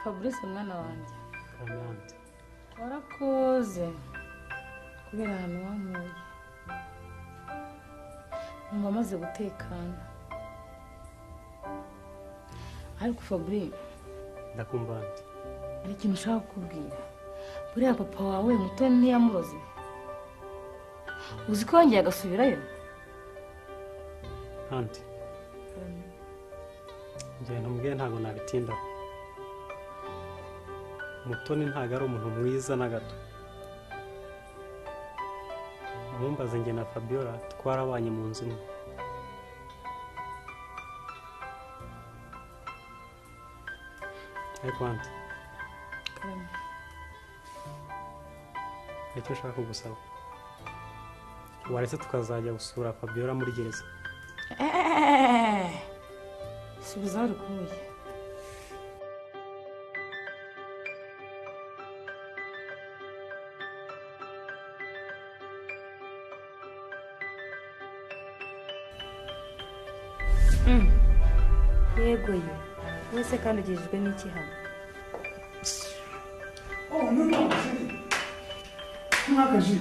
Fabrice mwana wanjye, warakoze kubera ahantu wankuye, numva amaze gutekana. Ariko Fabrice, ndakumva auntie. Hari ikintu ushaka kukubwira. Buriya papa wawe Mutoni ntiyamuroze, uzi ko yongeye agasubirayo? Auntie, njye ntumubwiye ntabwo nabitindaho. Mutoni ntabwo ari umuntu mwiza na gato. Mumbaze njye na Fabiola twarabanye mu nzu imwe. Ariko auntie, icyo nshaka kugusaba, waretse tukazajya gusura Fabiola muri gereza? Subiza aho urikuye. Yego ye, wese kandi ugejejwe n'iki hano? Oh, no, no, chérie. Mwakaji.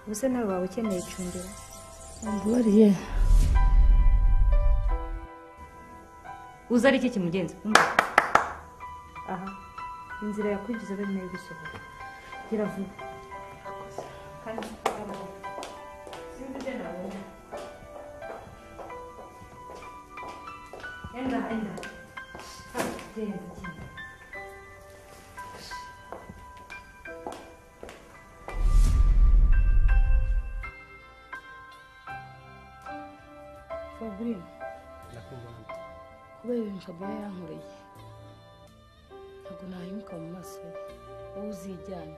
Ubuse nawe waba ukeneye icumbira? Mbabariye. Uza ari iki kimugenza? Aha, inzira yakwinjiza bari nayo gusohoka. Gira vuba. Kandi sinzi ibyo nabonye. Enda, enda. Genda, genda. Fabrice, kubera ibintu Fabiola yankoreye, ntabwo nahimuka mu maso ye. Wowe uzijyane.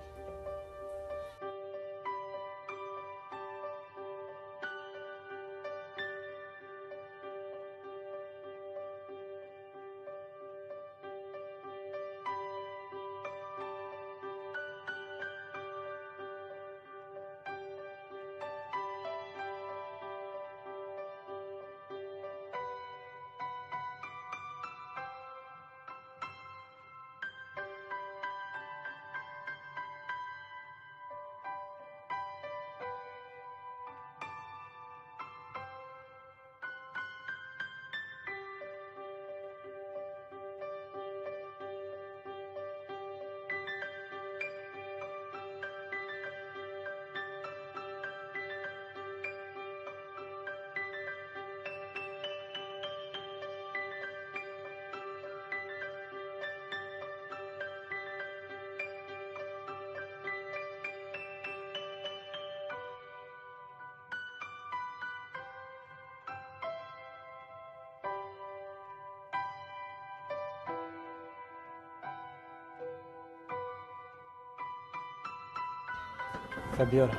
Fabiola,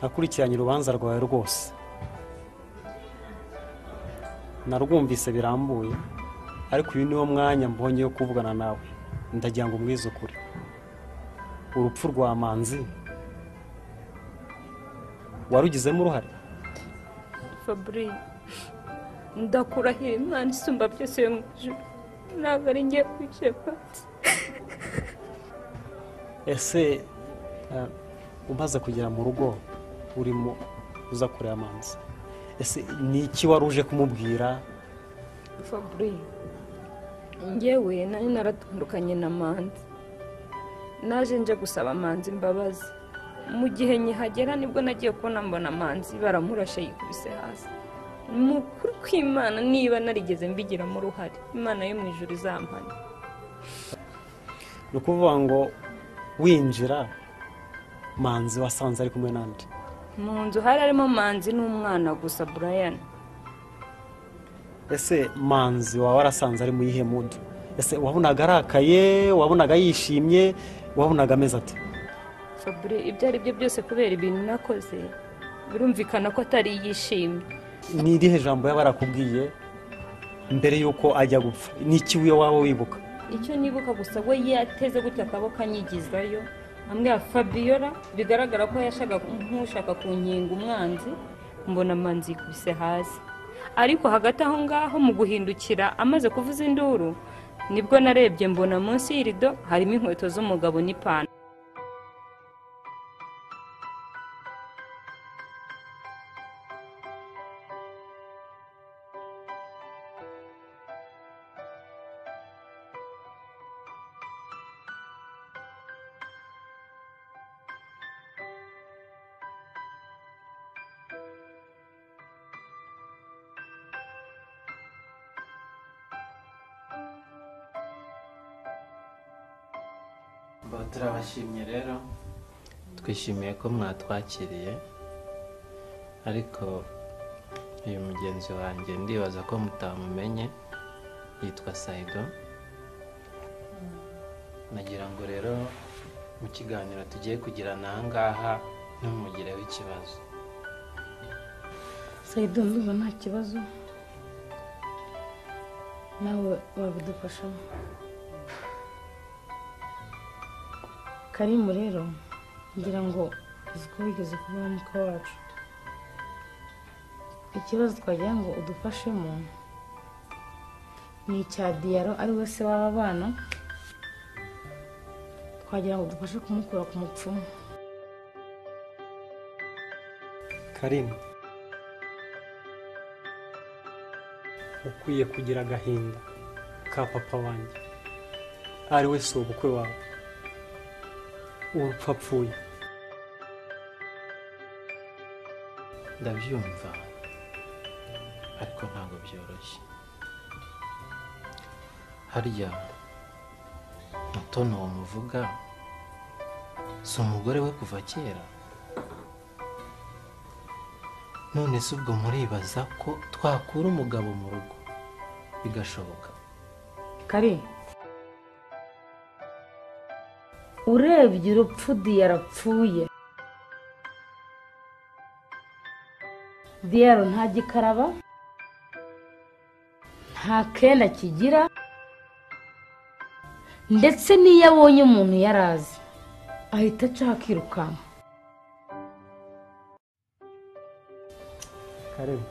nakurikiranye urubanza rwawe rwose, narwumvise birambuye, ariko uyu niwo mwanya mbonye wo kuvugana nawe. Ndagira ngo umbwize ukuri, urupfu rwa Manzi warugizemo uruhare? Fabrice, ndakurahira Imana isumba byose yo mu ijuru, ntabwo ari njye wishe Manzi. Ese umaze kugera mu rugo urimo uza kureba Manzi, ese ni iki wari uje kumubwira? Fabrice, njyewe nari naratandukanye na Manzi, naje nje gusaba Manzi imbabazi. Mu gihe nkihagera nibwo nagiye kubona mbona Manzi baramurashe yikubise hasi. Mu kuri kw'Imana, niba narigeze mbigiramo uruhare, Imana yo mu ijuru izampane. Ni ukuvuga ngo winjira Manzi wasanze ari kumwe nande? Mu nzu hari harimo Manzi n'umwana gusa, Brian. Ese Manzi waba warasanze ari mu yihe mudu? Ese wabonaga arakaye, wabonaga yishimye, wabonaga ameze ate? Fabrice, ibyo ari byo byose kubera ibintu nakoze, birumvikana ko atari yishimye. Ni irihe jambo yaba arakubwiye mbere yuko ajya gupfa? Ni iki waba wibuka? Icyo nibuka gusa, we yateze gutya akaboko anyigizayo, ambwira Fabiola, bigaragara ko yashaka nk'ushaka kunkinga umwanzi, mbona Manzi yikubise hasi. Ariko hagati aho ngaho mu guhindukira amaze kuvuza induru, nibwo narebye mbona munsi y'irido harimo inkweto z'umugabo n'ipantaro. Turabashimye rero, twishimiye ko mwatwakiriye, ariko uyu mugenzi wanjye ndibaza ko mutamumenye, yitwa Saido. Nagira ngo rero mu kiganiro tugiye kugirana aha ngaha ntumugireho ikibazo. Saido, ndumva nta kibazo, nawe wabidufashamo. Karimu rero ngira ngo uzi ko wigeze kuba umukwe wacu. Ikibazo twagira ngo udufashemo ni icya Diyaro, ari we se w'aba bana, twagira ngo udufashe kumukura ku mupfumu. Karimu, ukwiye kugira agahinda ka papa wanjye, ari we si ubukwe wawe, urupfu apfuye. Ndabyumva, ariko ntabwo byoroshye. Harya Mutoni uwo muvuga si umugore we kuva kera? None se ubwo muribaza ko twakura umugabo mu rugo bigashoboka? Kari, urebye urupfu Diyaro apfuye, Diyaro nta gikaraba, nta kenda kigira, ndetse n'iyo abonye umuntu yarazi ahita aca akirukanka. Karimu,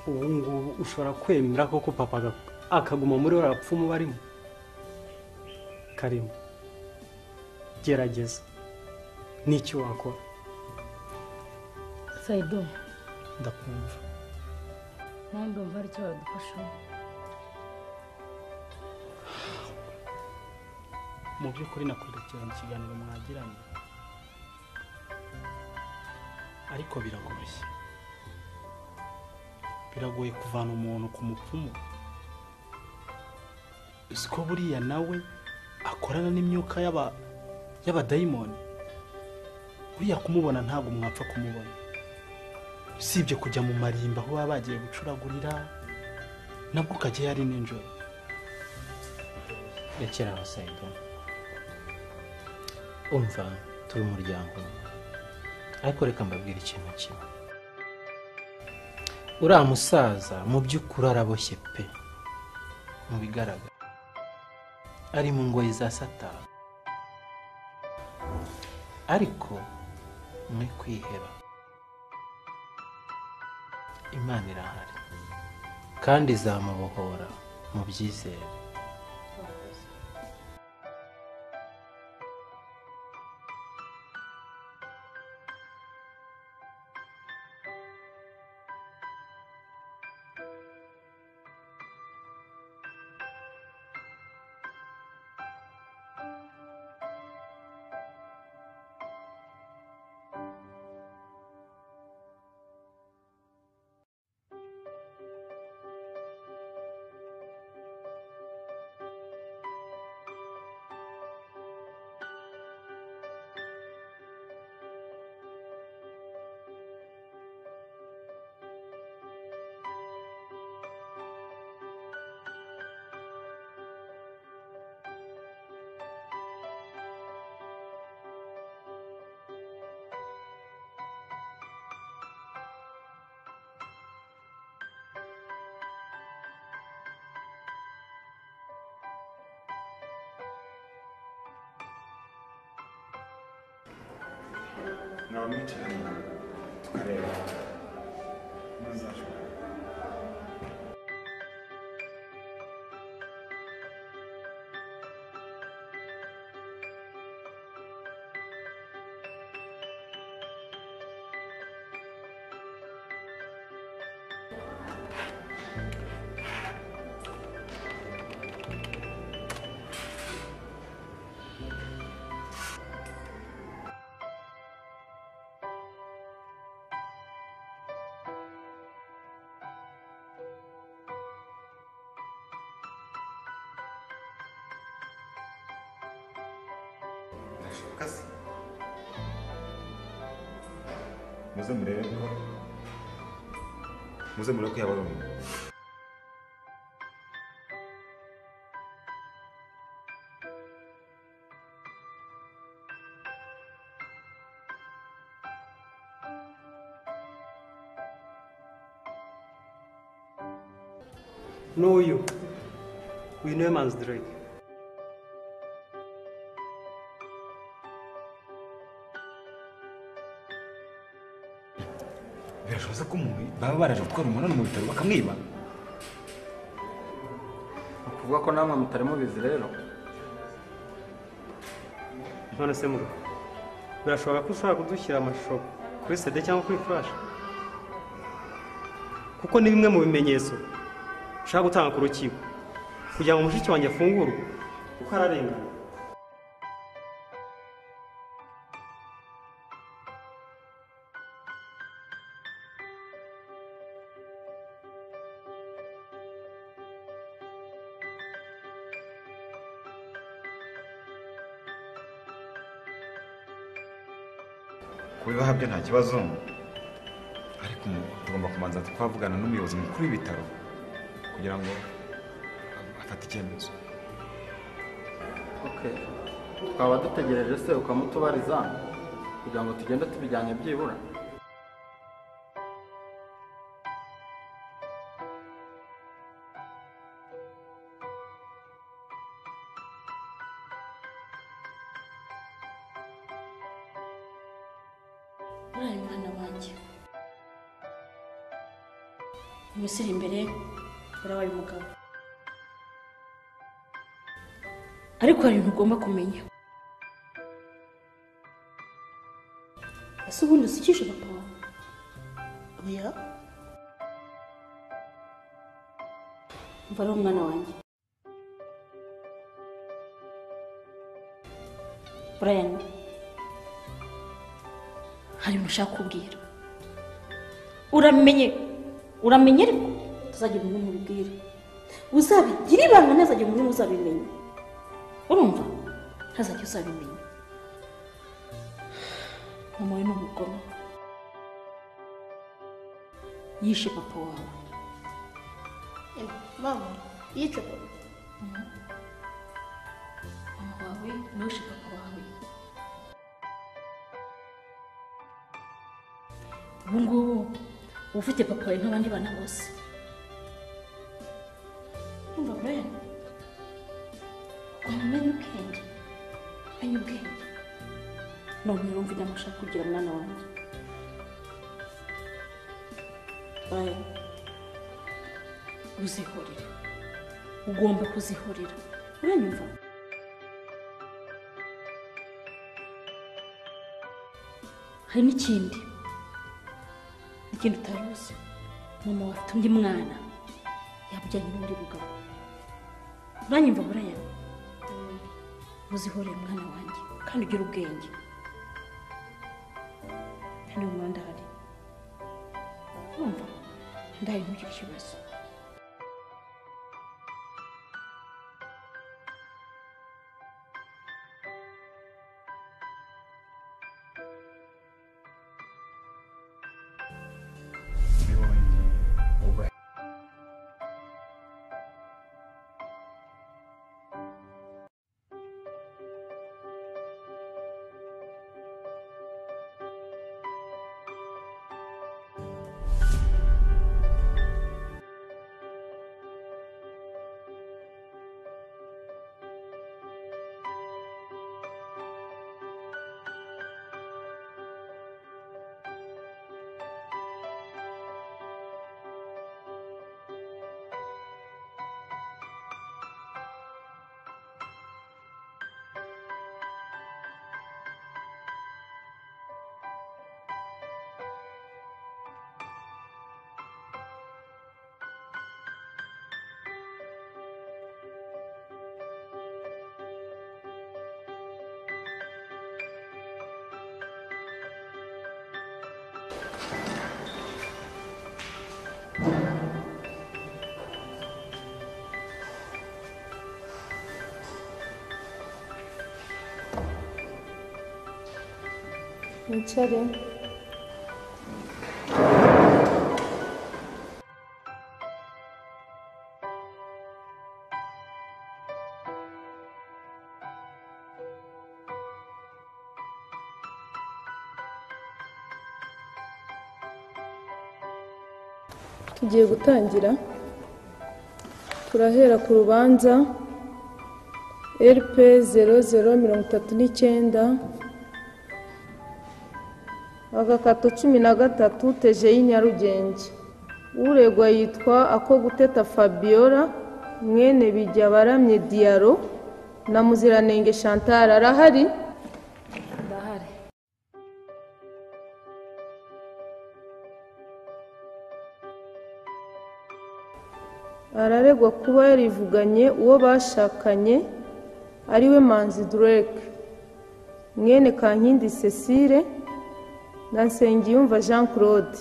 ubu ngubu ushobora kwemera koko papa akaguma muri uriya bapfumu barimo? Karimu, gerageza n'icyo wakora. Saido, ndakumva. Nawe ndumva hari icyo wadufashamo. Mu by'ukuri nakurikiranye ikiganiro mwagiranye, ariko biragoye. Biragoye kuvana umuntu ku mupfumu. Siko buriya nawe akorana n'imyuka y'abadayimoni. Buriya kumubona ntabwo mwapfa kumubona, usibye kujya mu marimba aho baba bagiye gucuragurira, nabwo ukajya yari nijoro. Rekera aho Saido, umva turi umuryango, ariko reka mbabwire ikintu kimwe. Uriya musaza mu by'ukuri araboshye pe, mu bigaragara ari mu ngoyi za Satani, ariko mwe kwiheba, Imana irahari kandi izamubohora mu byizere. Mwaba mwicaye. Tukareba muzashobora. Birashoboka se? Muze murebe ko yaba ari umuntu. N'uyu uyu niwe Manzi Drake. Birashoboka ko umuntu baba baraje gutwara umuntu mu bitaro bakamwiba. Ukuvuga ko namwe mutari mubizi rero. None se mugo, birashoboka ko ushobora kudushyira amashusho kuri CD cyangwa kuri flash, kuko ni bimwe mu bimenyetso ushaka gutanga ku rukiko kugira ngo mushiki wanjye afungurwe kuko ararengana. Kubibaha byo nta kibazo, ariko tugomba kubanza twavugana n'umuyobozi mukuru w'ibitaro kugira ngo afate icyemezo. Okay. Twaba dutegereje se ukamutubariza kugira ngo tugende tubijyanye byibura. Uriya mwana wanjye umusiri imbere urabaye umugabo, ariko hari ibintu ugomba kumenya. Ese ubundi usukishe papa wawe? Oya, umva ari umwana wanjye Brian, hari ibintu ushaka kubwira. Uramenye, uramenye ariko tuzagira umuntu ubibwira, uzabigira ibanga, ntazagira umuntu uzabimenya. Urumva? Ntazajya uzabimenya. Mama we ni umugome, yishe papa wawe. Mama yice papa? Mama wawe niwe papa wawe. Ubu ngubu uba ufite papa wawe nk'abandi bana bose. Urumva Brian? Ugomba umenya ubwenge, umenya ubwenge. None urumva inama ushaka kugira mwana wanjye. Brian, uzihorere, ugomba kuzihorera. Uranyumva? Hari n'ikindi, ikindi utari uzi. Mama wawe afite undi mwana yabujyanye n'undi mugabo. Uranyumva Brian? Uzihorere mwana wanjye, kandi ugire ubwenge. Hano mama ndahari. Urumva? Ndahari, ntugire ikibazo. Mwicare. Tugiye gutangira. Turahera ku rubanza RP 0039 agakato 13 TG y'Inyarugenge. Uregwa yitwa Akoguteta Fabiola mwene Bijyabaramye Diaro na Muziranenge Chantal. Arahari? Ndahari. Araregwa kuba yarivuganye uwo bashakanye ariwe Manzi Drake mwene Kankindi Cecile na Nsengiyumva Jean Claude,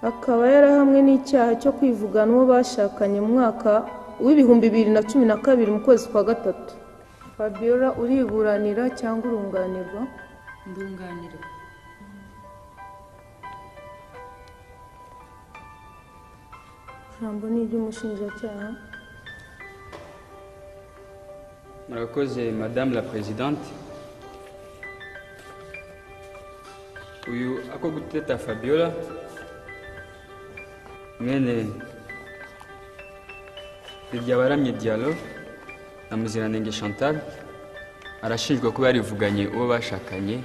akaba yarahamwe n'icyaha cyo kwivugana uwo bashakanye mu mwaka w'2012 mu kwezi kwa 3. Fabiola, uriburanira cyangwa urunganirwa? Ndunganirwa. Ijambo ni iry'umushinjacyaha. Murakoze Madame la Présidente. Uyu Akoguteta Fabiola mwene Bijyabaramye Diallo na Muziranenge Chantal arashinjwa kuba yarivuganye uwo bashakanye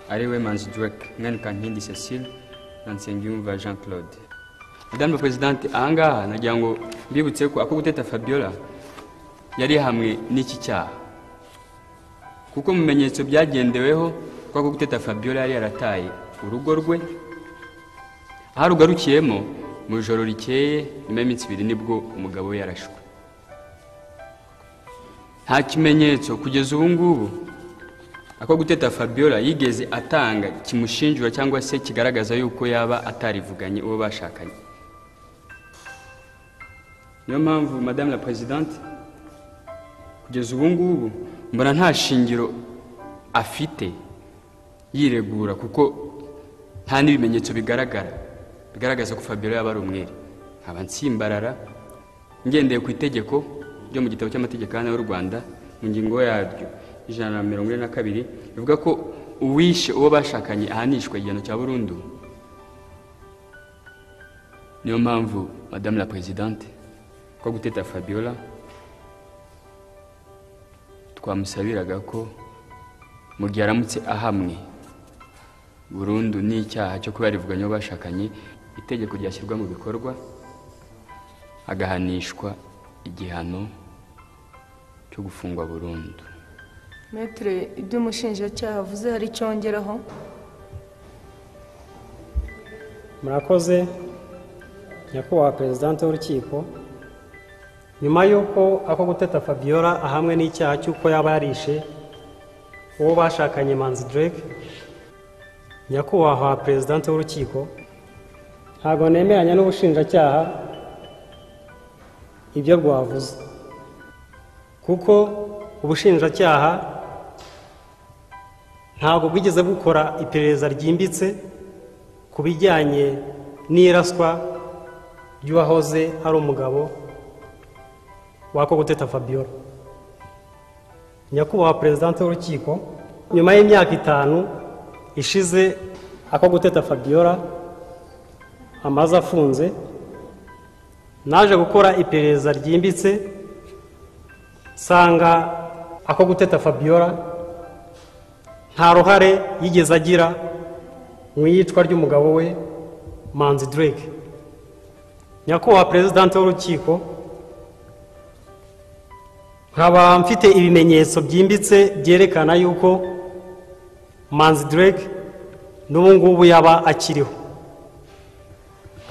ari we Manzi Drake mwene Kankindi Cecile na Nsengiyumva Jean Claude. Madame la Présidente, ahangaha nagira ngo mbibutse ko Akoguteta Fabiola yari hamwe n'iki cyaha, kuko mu bimenyetso byagendeweho ko Akoguteta Fabiola yari yarataye urugo rwe, aho arugarukiyemo mu ijoro rikeye nyuma y'iminsi 2 nibwo umugabo we yarashwe. Nta kimenyetso kugeza ubu ngubu Akoguteta Fabiola yigeze atanga kimushinjura cyangwa se kigaragaza yuko yaba atarivuganye uwo bashakanye. Niyo mpamvu Madame la Présidente, kugeza ubu ngubu mbona nta shingiro afite yiregura, kuko nta n'ibimenyetso bigaragaza ko Fabiola yaba ari umwere. Nkaba nsimbarara ngendeye ku itegeko ryo mu gitabo cy'amategeko y'u Rwanda mu ngingo yaryo 142 ivuga ko uwishe uwo bashakanye ahanishwa igihano cya burundu. Niyo mpamvu Madame la Présidente, ko Guteta Fabiola twamusabiraga ko mu gihe aramutse ahamwe burundu n'icyaha cyo kuba yarivuganye uwo bashakanye, itegeko ryashyirwa mu bikorwa agahanishwa igihano cyo gufungwa burundu. Maître, ibyo umushinjacyaha avuze hari icyo wongeraho? Murakoze Nyakubahwa Perezidante w'urukiko. Nyuma y'uko Akoguteta Fabiola ahamwe n'icyaha cy'uko yaba yarishe uwo bashakanye Manzi Drake, Nyakubahwa Perezidante w'urukiko, ntabwo nemeranya n'ubushinjacyaha ibyo bwavuze, kuko ubushinjacyaha ntabwo bwigeze bukora iperereza ryimbitse ku bijyanye n'iraswa ry'uwahoze ari umugabo w'Akoguteta Fabiola. Nyakubahwa Perezidante w'urukiko, nyuma y'imyaka 5 ishize Akoguteta Fabiola amaze afunze, naje gukora iperereza ryimbitse nsanga Akoguteta Fabiola nta ruhare yigeze agira mu iyicwa ry'umugabo we Manzi Drake. Nyakubahwa Perezidante w'urukiko, nkaba mfite ibimenyetso byimbitse byerekana yuko Manzi Drake n'ubu ngubu yaba akiriho,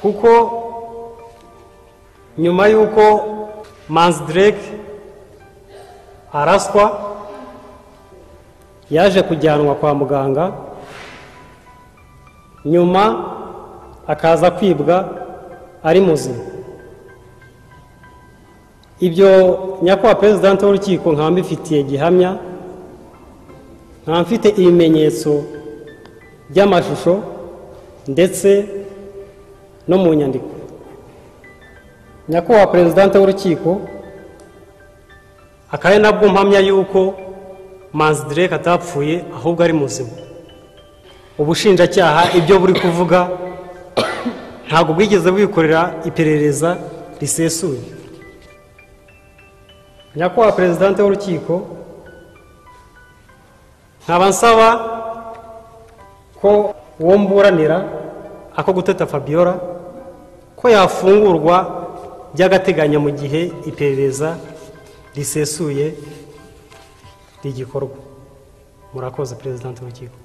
kuko nyuma y'uko Manzi Drake araswa yaje kujyanwa kwa muganga, nyuma akaza kwibwa ari muzima. Ibyo Nyakubahwa Perezidante w'urukiko nkaba mbifitiye gihamya, Nkaba mfite ibimenyetso by'amashusho ndetse no mu nyandiko. Nyakubahwa Perezidante w'urukiko, akaba ari nabwo mpamya yuko Manzi Drake atapfuye ahubwo ari muzima. Ubushinjacyaha ibyo buri kuvuga ntabwo bwigeze bwikorera iperereza risesuye. Nyakubahwa Perezidante w'urukiko, nkaba nsaba ko uwo mburanira ako guteta Fabiola ko yafungurwa by'agateganyo mu gihe iperereza risesuye rigikorwa. Murakoze Perezidante w'urukiko.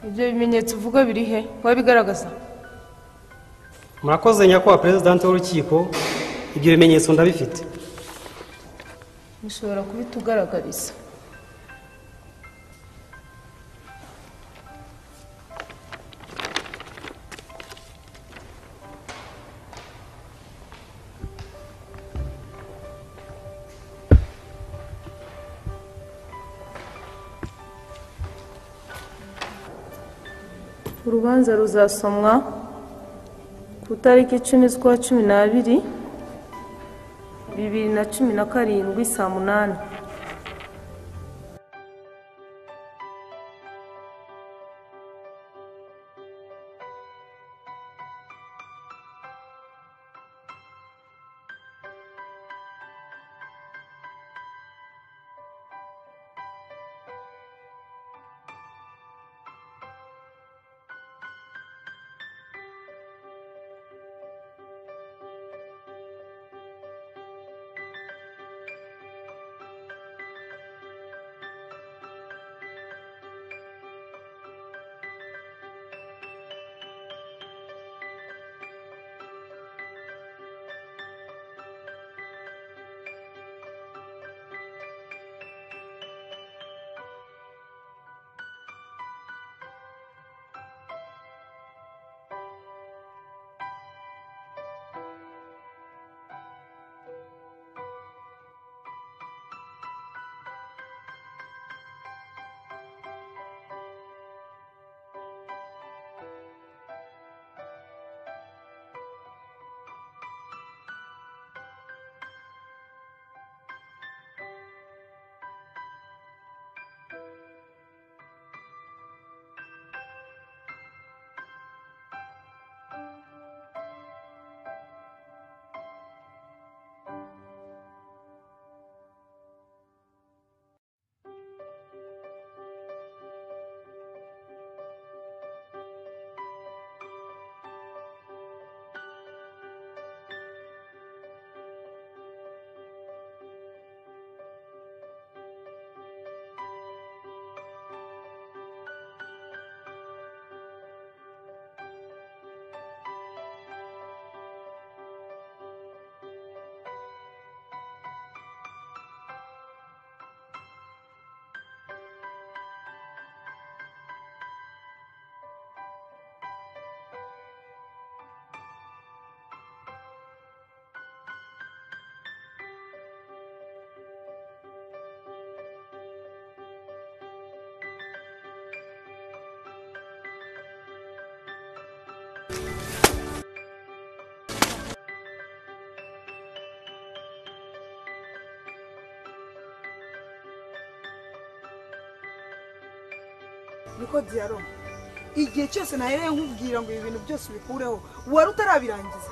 Ibyo bimenyetso uvuga biri he? Wabigaragaza? Murakoze Nyakubahwa Perezidante w'urukiko, ibyo bimenyetso ndabifite. Mushobora kubitugaragariza. Urubanza ruzasomwa ku itariki 10 z'ukwa 12 2017 saa 8. Niko Diaro, igihe cyose nahereye nkubwira ngo ibi bintu byose ubikureho wari utarabirangiza,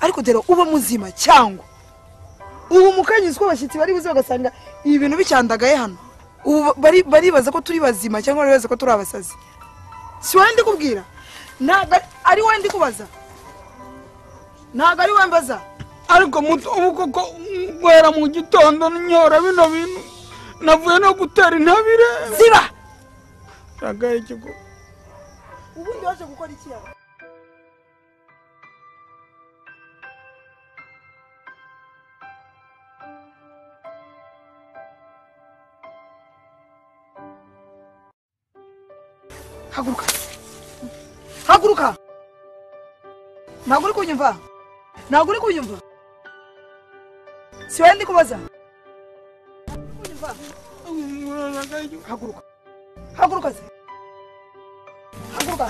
ariko dero uba muzima cyangwa ubu mukanyuze ko abashyitsi bari buze bagasanga ibi bintu bicyandagaye hano, ubu baribaza ko turi bazima cyangwa baribaza ko turi abasazi. Si wowe ndi kubwira, ntabwo ari wowe ndi kubaza, ntabwo ari wowe mbaza. Ariko muto ubu koko guhera mu gitondo nyora bino bintu navuye no gutera intabire. Ziba! Ragaye ikigo. Ubundi waje gukora iki yawe? Haguruka. Haguruka. Ntabwo uri kunyumva? Ntabwo uri kunyumva? Si wowe ndi kubaza? Nsubiragayo. Haguruka, haguruka se, haguruka.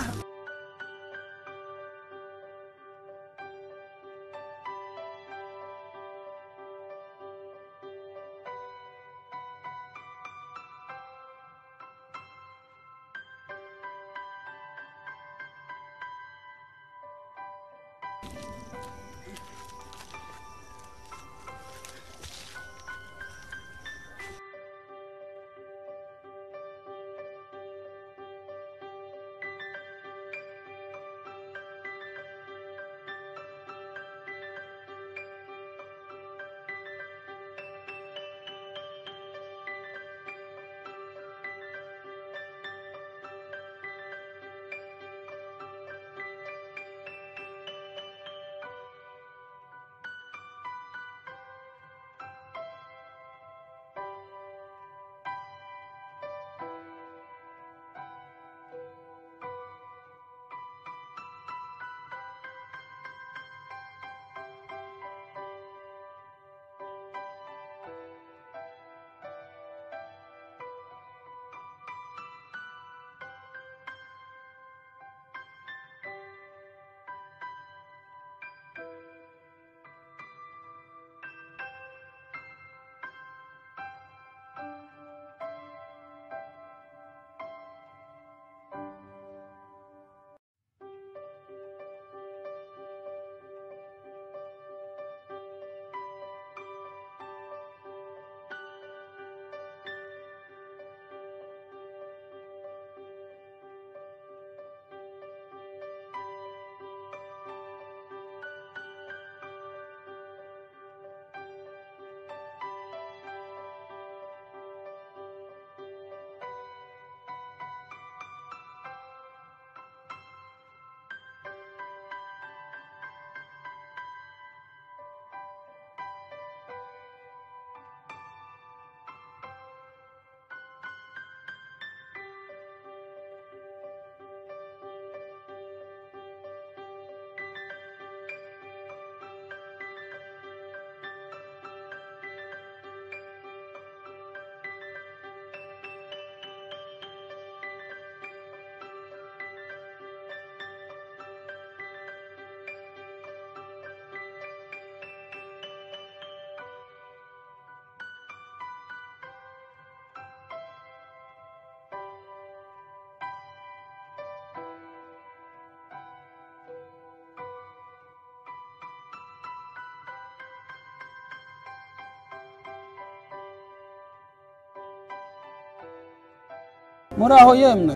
Muraho yemwe,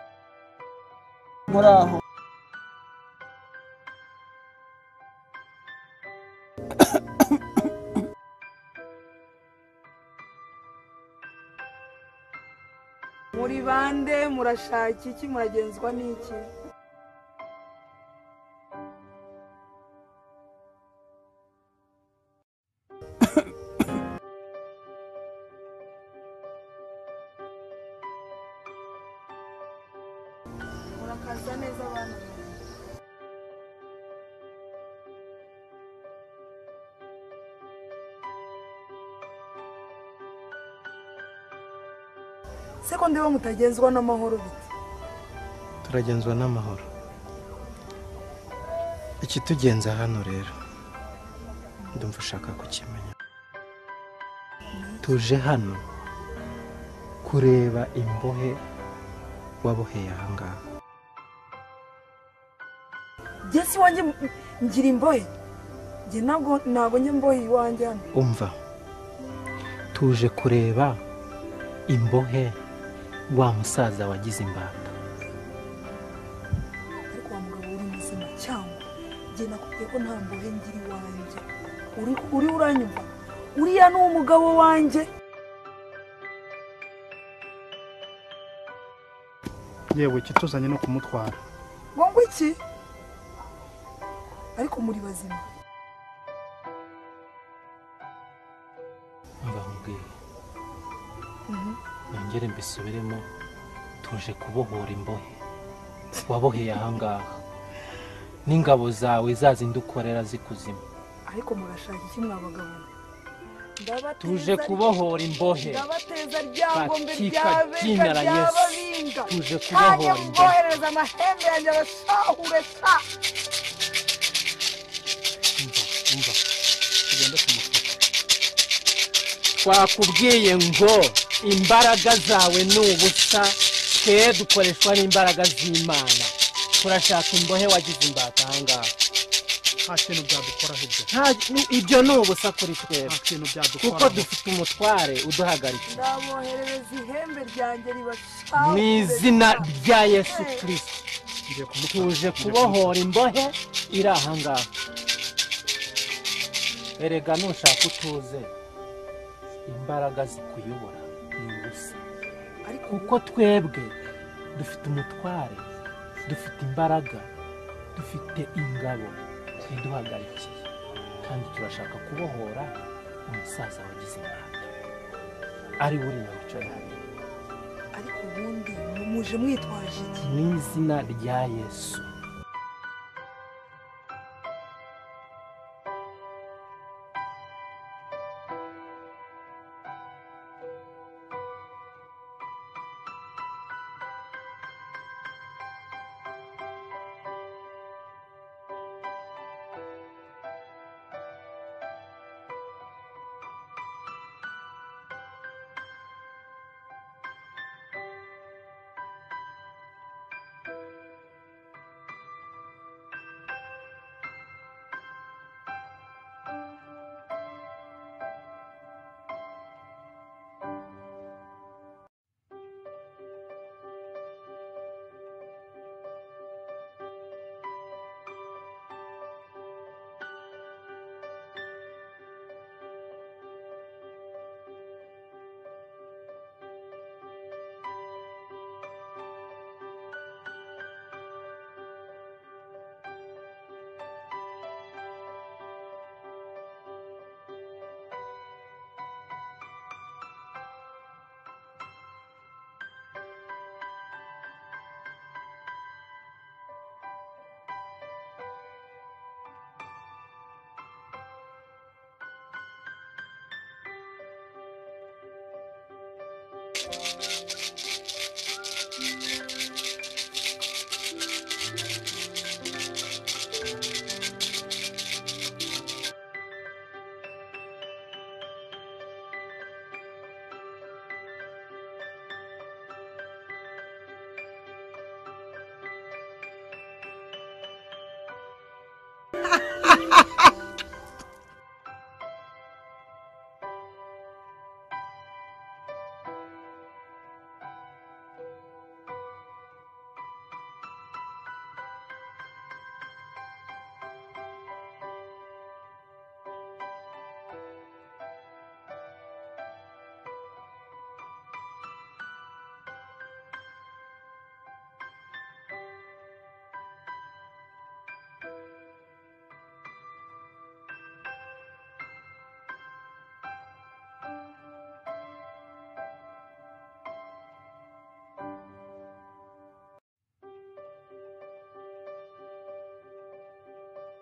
muraho. Muri bande, murashaka iki, muragenzwa n'iki? Murakaza neza abana. Se ko ndeba mutagenzwa n'amahoro bite? Turagenzwa n'amahoro. Ikitugenza hano rero ndumva ushaka kukimenya. Tuje hano kureba imbohe waboheye ahangaha. Jye si wanjye ngira imbohe? Jye ntabwo njye mbohe iwanjye hano. Umva, tuje kureba imbohe wa musaza wagize imbata. Ariko wa mugabo uri muzima cyangwa? Jye nakubwiye ko nta mbohe ngira iwanjye. Uri uranyumva? Uriya ni umugabo wanjye. Yewe kituzanye no kumutwara. Ngo iki? Ariko muri bazima. Mba nkubwiye. Nongere mbisubiremo, tuje kubohora imbohe waboheye ahangaha n'ingabo zawe zazindi ukorera zikuzima. Ariko murashaka iki mwa bagabo? Tuje kubohora imbohe. Ndabateza ryangombe Katika ryabe jina la Yesu. ry'ababinga. Tuje Kanya kubohora imbohe. mbohereza amahembe yanjye abashahure sa. Umva, tugende kumufata. Twakubwiye ngo imbaraga zawe ni ubusa, twe dukoreshwa n'imbaraga z'Imana. Turashaka imbohe wagize imbata ahangaha. Nta kintu byadukoraho ibyo. Ibyo ni ubusa kuri twebwe. Nta kintu byadukoraho. Kuko dufite umutware uduhagarikiye. Ndaboherereza ihembe ryanjye ribashahure. Mu izina rya Yesu Kristo. Tuje kubohora imbohe iri ahangaha. Erega nushaka utuze, imbaraga zikuyobora ni ubusa. Kuko twebwe dufite umutware, dufite imbaraga, dufite ingabo iduhagarikiye, kandi turashaka kubohora umusaza wagize imbata ari we uriya wicaye hariya. Ariko ubundi muje mwitwaje iki? Mu izina rya Yesu.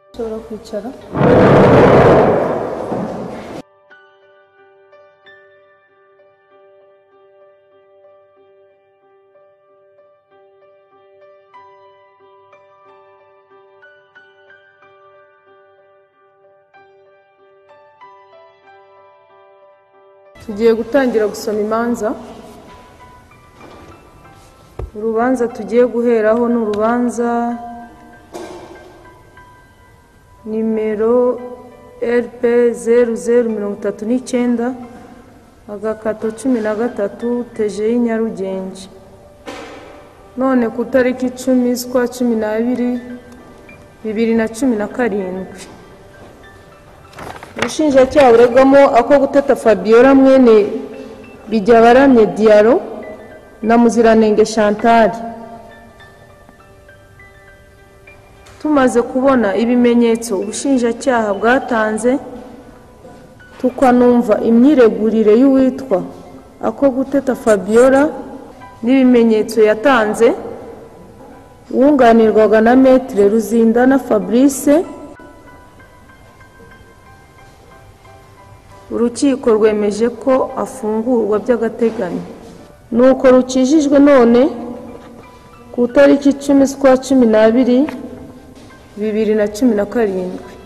Ushobora kwicara. Tugiye gutangira gusoma imanza. Urubanza tugiye guheraho ni urubanza nimero RP 0039 agakato 13 TG Nyarugenge. None ku tariki 10 z'ukwa 12 2017. Ubushinjacyaha buregwamo ako gutata Fabiola mwene Bijyabaramye Diallo na Muziranenge Chantal. Tumaze kubona ibimenyetso ubushinjacyaha bwatanze, tukanumva imyiregurire y'uwitwa ako guteta Fabiola n'ibimenyetso yatanze, wunganirwaga na Maître Ruzindana Fabrice. Urukiko rwemeje ko afungurwa by'agateganyo. Nuko rukijijwe none ku itariki 10 z'ukwa 12 2017.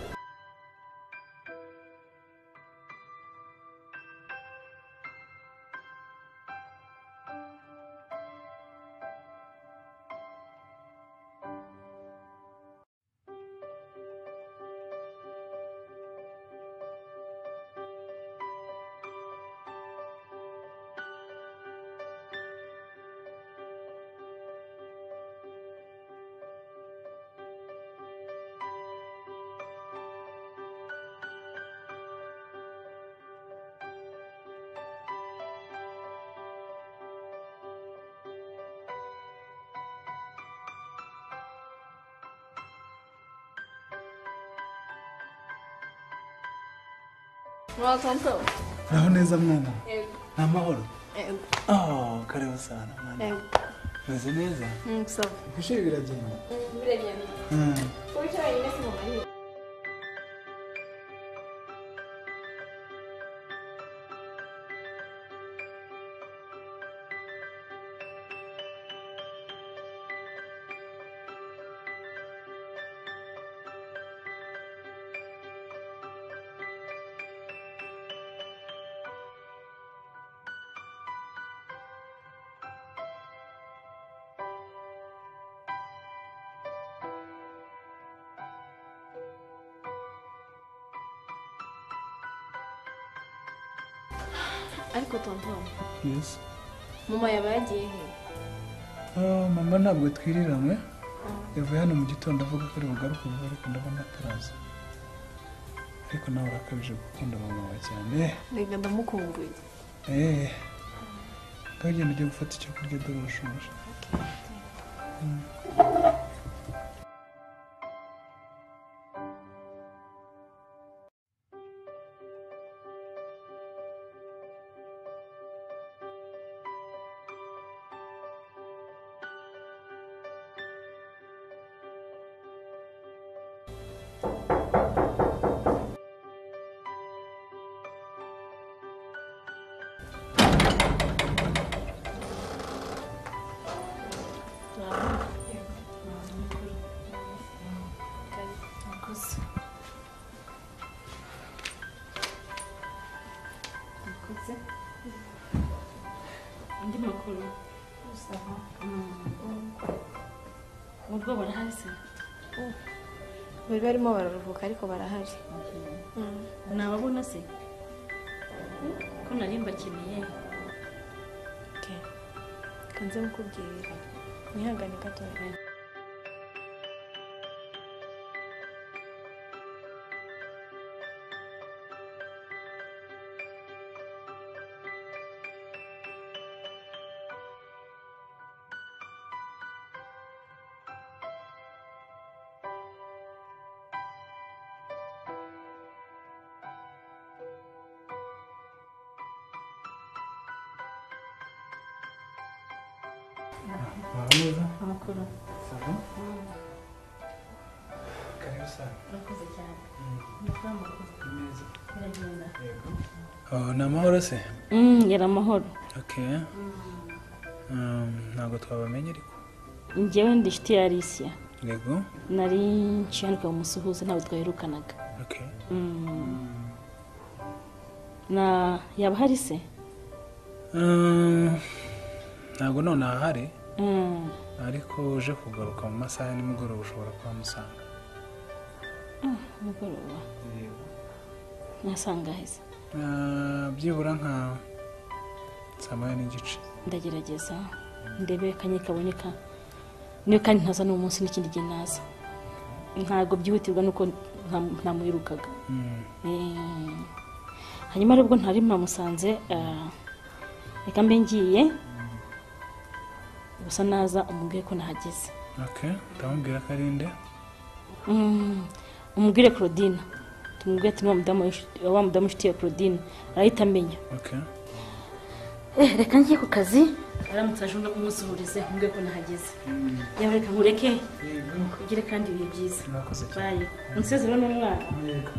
Uraho neza mwana? Yego. Ni amahoro? Yego. Oh, karibu sana mwana. Yego. Umeze neza? Sawa. Kwishuri biragenda? Biragenda. Ko wicaye wenyine se mama ari? Ariko tonton. Yes. Mama yaba yagiye he? Oh, mama ntabwo twiriranywe. Yavuye hano mu gitondo avuga ko ari bugaruke vuba, ariko ndabona ataraza. Ariko nawe urakabije gukunda mama wawe cyane. Reka ndamukumbuye. Ngaho genda ujye gufata icyo kurya dore urashonje. Andi makuru ubwo barahari se? Bari barimo bararuhuka ariko barahari. Nababona se? Ko nari mbakeneye. Kanze mukubwira. Nihangane gato. Amakuru. Sawa. Karibu sana. Urakoze cyane. Neza. Biragenda. Yego. Oh, ni amahoro se? Yari amahoro. Okay. Ntabwo twabamenye ariko. Njyewe ndi inshuti ya Alicia. Yego. Nari nshihanuka umusuhuze ntabwo twaherukanaga. Okay. Na yaba hari se? Ntabwo none ahari. Ariko uje kugaruka mu masaha ya nimugoroba ushobora kuhamusanga. Mugoroba. Yego. Nasanga heza. Byibura nka 7:30. Ndagerageza ndebe akanye kaboneka. Niyo kandi ntaza n'uwo munsi n'ikindi gihe naza. Ntabwo byihutirwa nuko ntamuyirukaga. Hanyuma rubwo ntari mpamusanze, reka mbe ngiye. Gusa naza umubwire ko nahageze. Okay, ndamubwira ko ari nde? Umubwire Claudine. Tumubwire ati wa mudamu inshuti ya Claudine, arahita amenya. Okay. Reka ngiye ku kazi, aramutse aje umusuhurize umubwire ko nahageze. Yawe reka nkureke. Ugire kandi ibihe byiza. Murakoze cyane. Bye. Unsezero n'umwana. Yego.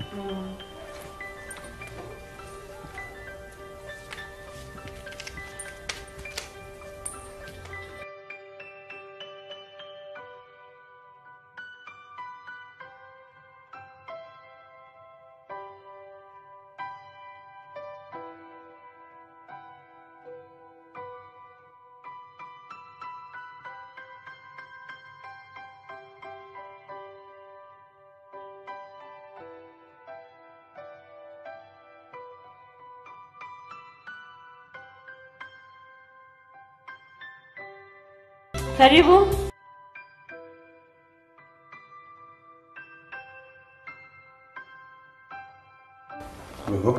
Karibu.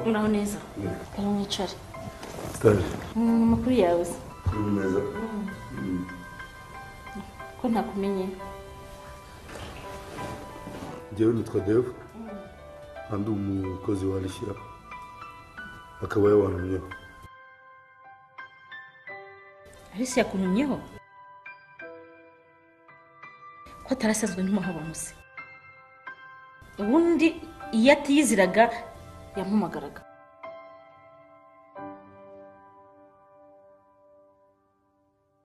Uraho neza. Karibu mwicare. Amakuru yawe se? Neza. Ko ntakumenye? Njyewe nitwa Dev, ndi umukozi wa Alicia, akaba yabantumyeho. Alicia yakuntumyeho? Ko atarasanzwe ntumaho se? Ubundi iyo atiyiziraga yampamagaraga.